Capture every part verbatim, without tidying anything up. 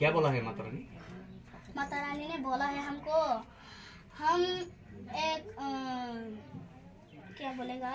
क्या बोला है माता रानी? माता रानी ने बोला है हमको, हम एक, अ, क्या बोलेगा?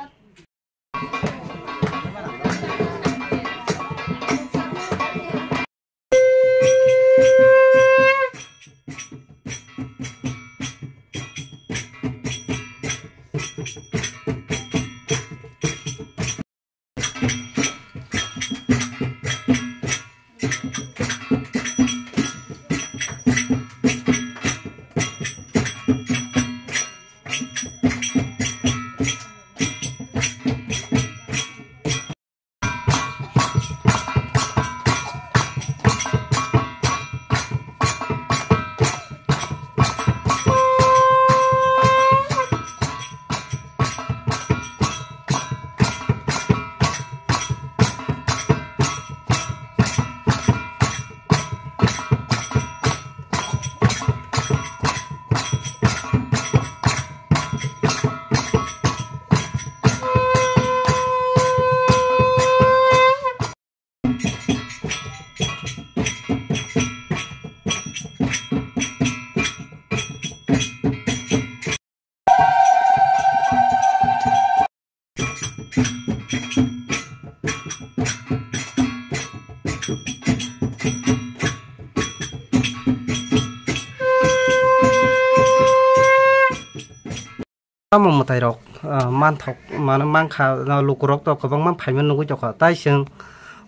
Tamo mwtai rok, ah, manthok, mano mankha, ah, lukurok to kwbangma phaima nugwi tongkha. Tai chwng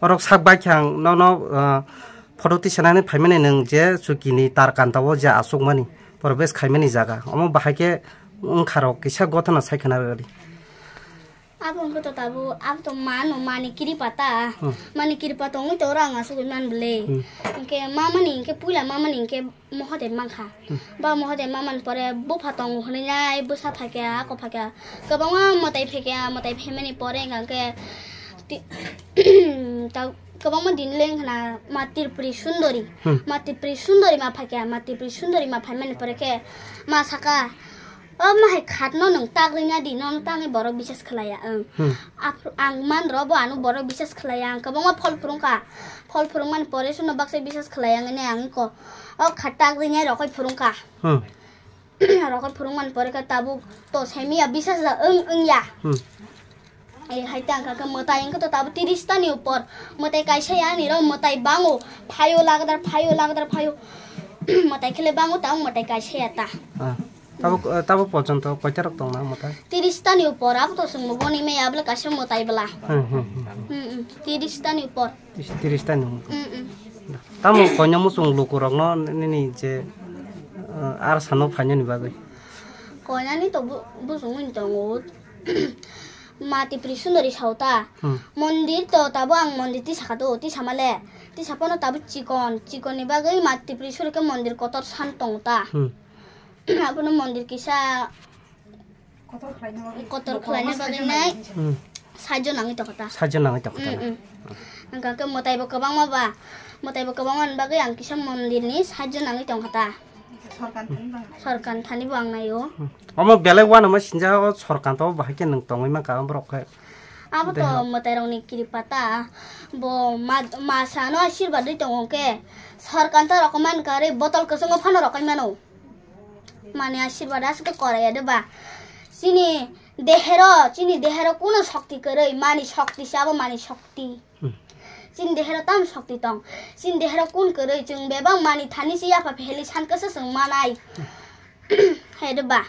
orok sak bai khe ang nono, ah, photo tisanani phaimani nwng je chukini tar kanta o je aswkmani, probesh khaimani jaga. Omo bahai khe wngkha rok kisa gothana sai khwna rwdi. Abo wngkha to tabuk, abo to mano mani kiripa ta. Hmm. Mani kiripa tongwi to oro ang asugwi man bwle. Hmm. Hwnkhe mamani hwnkhe puila mamani hwnkhe Mohoden mankha. Hmm. Ba Mohoden mamani pore bupha tongo hwnwi nai bwsa phaikha, ako phaikha. Kwbangma mwtai phaikha, mwtai phaimani pore hwnkhe ti-, ta-, kwbangma din le wngkha na ma Tripuri Sundori. Hmm. Ma Tripuri Sundori ma phaikha, ma Tripuri Sundori ma phaimani pore khe ma saka, "O ma hai khatno nwng tak rwngya di, nono tangwi borok bisas khlaiya." Ang, hmm, ap-, ang man rw bo ano borok bisas khlaiya, ang kwbangma phol phwrwngkha. Phol phwrwngmani pore sono baksa bisas khlaiya hwnwi ang iko o kha tak rwngya rokoi phwrwngkha. Hmm. Rokoi phwrwngmani pore khe tabuk to semiya bisas da wng wngya. Hmm. Eh, hai tang kha khe mwtai wngkhe to tabuk tiris ta ni upor. Mwtai kaisa ya ani rw mwtai bango. Phaio lagdar, phaio lagdar, phaio. Mwtai khe le bango, tabuk mwtai kaisa ya ta. Ah. Tabuk, eh, tabuk porjonto koita rok tong na mwtai? Tiris ta ni upor, abo to chwng bo boni maya bwle kaisa mwtai bwla. Hmm, hmm, hmm. Hmm, hmm. Tiris ta ni upor. Tis-, tiris ta ni upor. Hmm, hmm. Tamo koina muchung luku rokno nini je, eh, ar sano phainani bagwi? Koinani to bu-, buchung wng tongo. Ma Tripuri Sundori sao ta. Hmm. Mondir to tabo ang mondir tisa kha do, tisa male. Tisa pono tabo chikon, chikon ni bagwi ma Tripuri Sundori khe mondir kotor san tongo ta. Hmm. Abono mondir kisa kotor khlaina bagwi nai. Hmm. Saijo nangwi tongkha ta. Saijo nangwi tongkha ta. Hmm, hmm. Hwnkha khe mwtai bo kwbangma ba, mwtai bo kwbangma ni bagwi ang kisa mondir ni saijo nangwi tongkha ta. Sorkan thani bo ang naio. Hmm. Omo belai uanama sinjak o sorkan to bahai khe nwng tongwi mankha borok khe. Abo to mwtai rokni kiripa ta. Bo ma, masa no asirwad ri tongo khe. Sorkan to rok man kare botol kwchwngo phano rokai mano. Mani asirwad aswk kore ya de ba. Chini dehero, chini dehero kuno shokti kwrwi, mani shokti se abo mani shokti. Hmm. Chini dehero tam shokti tong. Chini dehero kun kwrwi chwng bebak mani thani se yapha pheli san kasa chwng manai. Hai de ba.